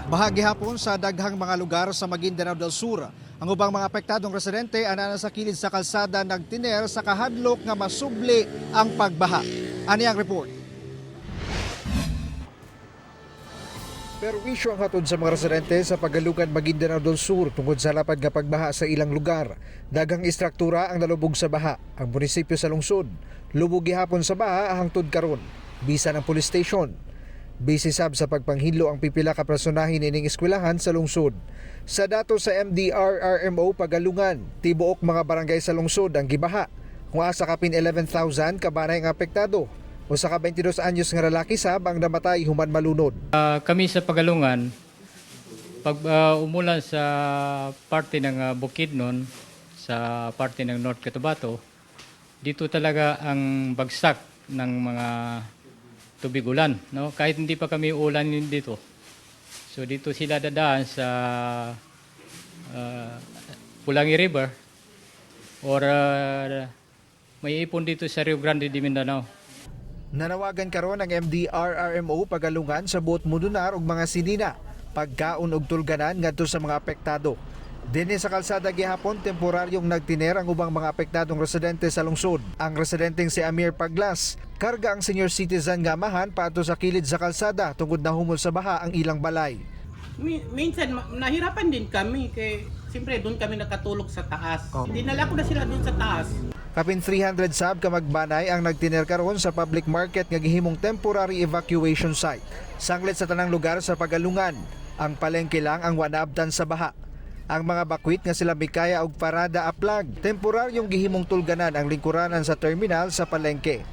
Baha gihapon sa daghang mga lugar sa Maguindanao del Sur. Ang ubang mga apektadong residente ana na sa kilid sa kalsada nagtiner sa kahadlok nga masubli ang pagbaha. Ani ang report. Perwisyo ang hatod sa mga residente sa Pagalugan, Maguindanao del Sur tungod sa lapad nga pagbaha sa ilang lugar. Daghang istruktura ang nalubog sa baha. Ang munisipyo sa lungsod, lubog gihapon sa baha hangtod karon. Bisan ang police station. Busy sab sa pagpanghinlo ang pipila ka personahe nining eskwelahan sa lungsod. Sa datos sa MDRRMO Pagalungan, tibuok mga barangay sa lungsod ang gibaha. Kung asa kapin 11,000 ka banay ang apektado. Usa ka 22 anyos nga lalaki sab ang namatay human malunod. Kami sa Pagalungan, pag umulan sa parte ng Bukidnon, sa parte ng North Cotabato, dito talaga ang bagsak ng mga tubig ulan, no? Kahit hindi pa kami ulan dito. So dito sila dadaan sa Pulangi River or may ipon dito sa Rio Grande de Mindanao. Nanawagan karon ang MDRRMO Pagalungan sa buot mudunar og mga sinina, pagkaon og tulganan ngadto sa mga apektado. Dinhi sa kalsada gihapon temporaryong nagtiner ang ubang mga apektadong residente sa lungsod. Ang residenteng si Amir Paglas, karga ang senior citizen nga amahan paadto sa kilid sa kalsada tungod nahumol sa baha ang ilang balay. Minsan nahirapan din kami kay siyempre doon kami nakatulog sa taas. Oh. Dinala ko na sila doon sa taas. Kapin 300 sab ka magbanay ang nagtiner karon sa public market nga gihimong temporary evacuation site. Sanglit sa tanang lugar sa Pagalungan, ang palengke lang ang wanaabtan sa baha. Ang mga bakwit nga sila Mikaya og Parada Aplag, temporaryong gihimong tulganan ang lingkuranan sa terminal sa palengke.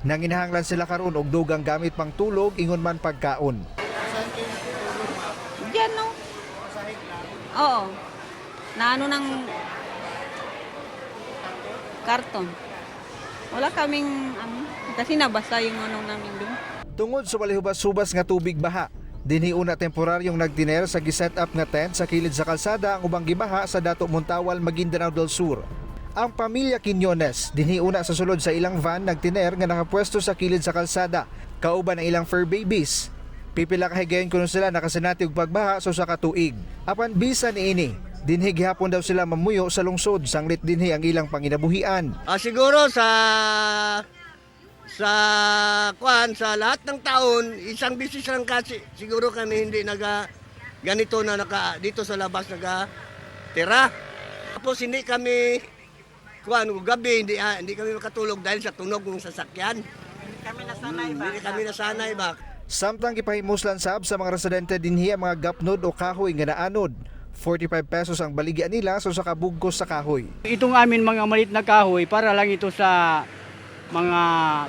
Nanginahanglan sila karon og dugang gamit pang tulog ingon man pagkaon. Diyan, no? Oo. Naano ng karton. Wala kaming, ano, kasi nabasa yung ano namin doon. Tungod sa walay hubas-hubas nga tubig baha, dinhi una temporaryong nagtiner sa giset up nga tent sa kilid sa kalsada ang ubang gibaha sa Dato Montawal, Maguindanao del Sur. Ang pamilya Quinones, dinhi una sa sulod sa ilang van nagtiner nga nakapwesto sa kilid sa kalsada, kauban ang ilang fur babies. Pipila ka higayon kuno sila nakasinati og pagbaha sa usa ka tuig. Apan bisan niini, dinhi gihapon daw sila mamuyo sa lungsod sanglit dinhi ang ilang panginabuhian. Siguro sa sa kuan, sa lahat ng taon, isang bisis lang kasi siguro kami hindi naga ganito na naka dito sa labas naga tira. Tapos hindi kami kuan gabi, hindi kami makatulog dahil sa tunog ng sasakyan. Hindi kami nasanay ba? Hindi kami nasanay ba? Samtang gipahimuslan sab sa mga residente dinhi ang mga gapnod o kahoy nga naanod. 45 pesos ang baligya nila sa usa ka bugkos sa kahoy. Itong amin mga maliit na kahoy, para lang ito sa mga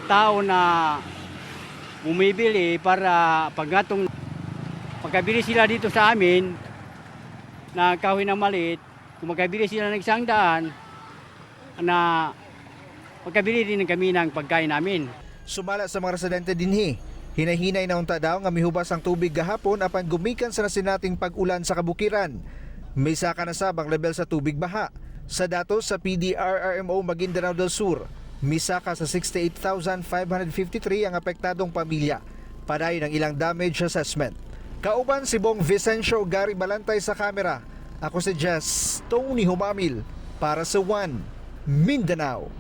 tao na bumibili para paggatong pagkabili sila dito sa amin na kahoy na maliit, kung magkabili sila ng 100 na pagkabili din kami ng pagkain namin. Sumala sa mga residente dinhi, hinahinay na unta daw nga mihubas ang tubig gahapon apan gumikan sa nasinating pag-ulan sa kabukiran. Misaka na sab ang level sa tubig baha. Sa datos sa PDRRMO Maguindanao del Sur, misaka sa 68,553 ang apektadong pamilya. Padayon ang ilang damage assessment. Kauban si Bong Vicencio Gary Balantay sa kamera. Ako si Jess Tony Humamil para sa One Mindanao.